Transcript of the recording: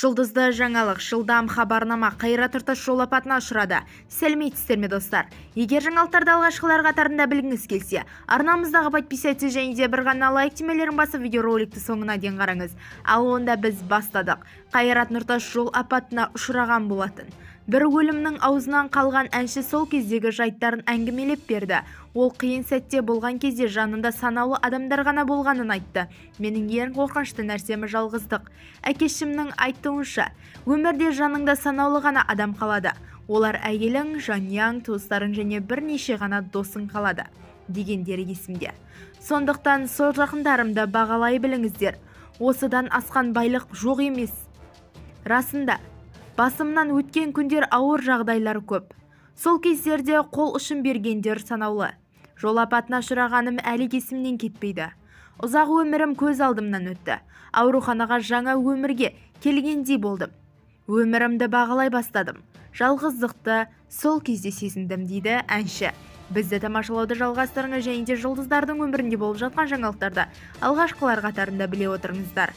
Жұлдызды жаңалық, жылдам хабарнама. Қайрат Нұртас жол апатына ұшырады. Сәлеметсіздер ме, достар? Егер жаңалықтарды алғашқылар қатарында білгіңіз келсе, арнамыздағы подписаться және де бір ғана лайк түймелерін басып, видеороликті соңына дейін қараңыз. Ал онда біз бастадық. Қайрат Нұртас жол апатына ұшыраған болатын. Бір өлімнің аузынан қалған әнші сол кездегі жайттарын әңгімелеп берді. Ол қиын сәтте болған кезде жанында санаулы адамдар ғана болғанын айтты. Менің ең қорқынышты нәрсем жалғыздық. Әкешімнің айтуынша, өмірде жаныңда санаулы ғана адам қалады. Олар әйелің, жанұяң, туыстарың және бірнеше ғана досың қалады дегендері есімде. Сондықтан сол жақындарымды бағалай біліңіздер. Осыдан асқан байлық жоқ емес. Расында, басымнан өткен күндер ауыр жағдайлар көп. Сол кездерде қол ұшын бергендер санаулы. Жол апатына ұшырағаным әлі есімнен кетпейді. Ұзақ өмірім көз алдымнан өтті. Ауруханаға жаңа өмірге келгендей болдым. Өмірімді бағалай бастадым. Жалғыздықты сол кезде сезіндім, дейді әнші. Бізді тамашалауды жалғастырыңыз және де жұлдыздардың өмірінде болып жатқан жаңалықтарды алғашқылар қатарында біле отырыңыздар.